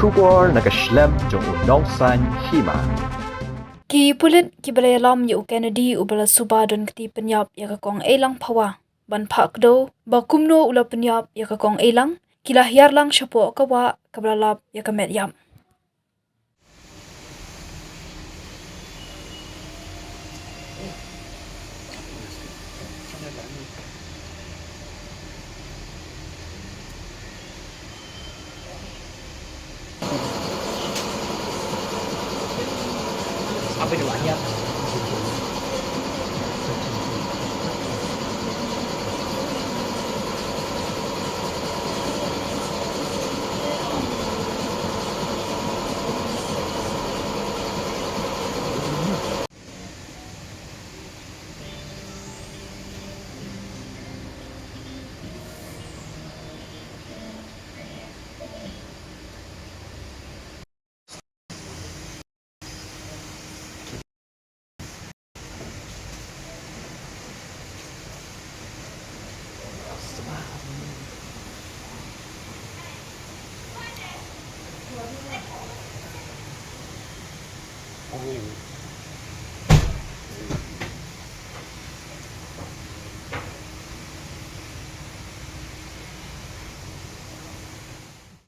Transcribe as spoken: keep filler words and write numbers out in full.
Khubor na ka shlem jong u nongsan hima. Ki pulit kiba la ïalam ïa u Kennedy uba la suba don kti pynïap ïa ka kong Eilang Phawa ban phah kdew ba kumno u la pynïap ïa ka kong Eilang, ki la hiar lang shapoh ka wah kaba la lap ïa ka met ïap.